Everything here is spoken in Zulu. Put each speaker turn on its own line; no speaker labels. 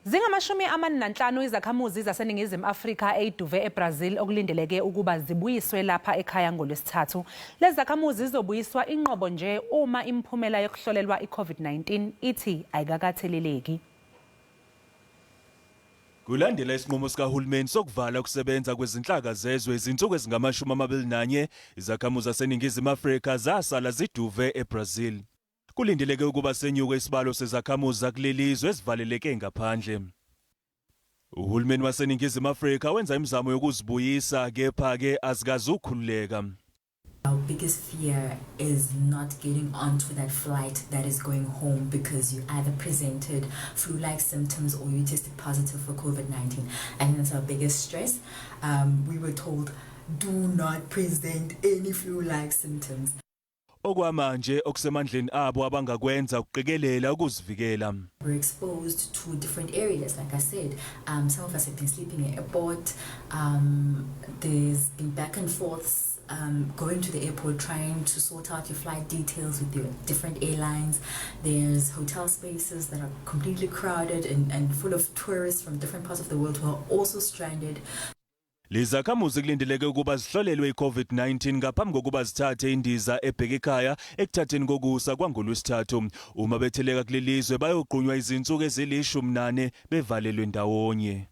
Zingama-45 izakhamuzi zaseNingizimu Afrika eyiduve eBrazil okulindeleke ukuba zibuyiswe lapha ekhaya ngoLwesithathu. Lezi zakhamuzi zizobuyiswa inqobo nje uma imiphumela yokuhlolelwa i-COVID-19 ithi ayikakatheleleki.
Kulandela isinqumo sikahulumeni sokuvala ukusebenza kwezinhlaka zezwe izinsuku ezingama-21, izakhamuzi zaseNingizimu Afrika zasala ziduve eBrazil. Kulindeleke ukuba senyuke isibalo sezakhamuzi zakuleli zwe ezivaleleke ngaphandle. Uhulumeni waseNingizimu Afrika wenza imizamo yokuzibuyisa kepha-ke azikazukhululeka.
Our biggest fear is not getting onto that flight that is going home because you either presented flu-like symptoms or you tested positive for COVID-19. I think that's our biggest stress. We were told, do not present any flu-like symptoms.
Okwamanje okusemandleni abo abangakwenza ukuqikelela ukuzivikela.
We're exposed to different areas, like I said. Some of us have been sleeping at airport. There's been back and forths going to the airport, trying to sort out your flight details with your different airlines. There's hotel spaces that are completely crowded and full of tourists from different parts of the world who are also stranded.
Lezakhamuzi kulindeleke ukuba zihlolelwe iCovid-19 ngaphambi kokuba zithathe indiza ebheke ekhaya ekuthatheni kokusa kwangolwesithathu. Uma betheleka kuleli zwe bayogqunywa izinsuku ezilishumi nane bevalelwe ndawonye.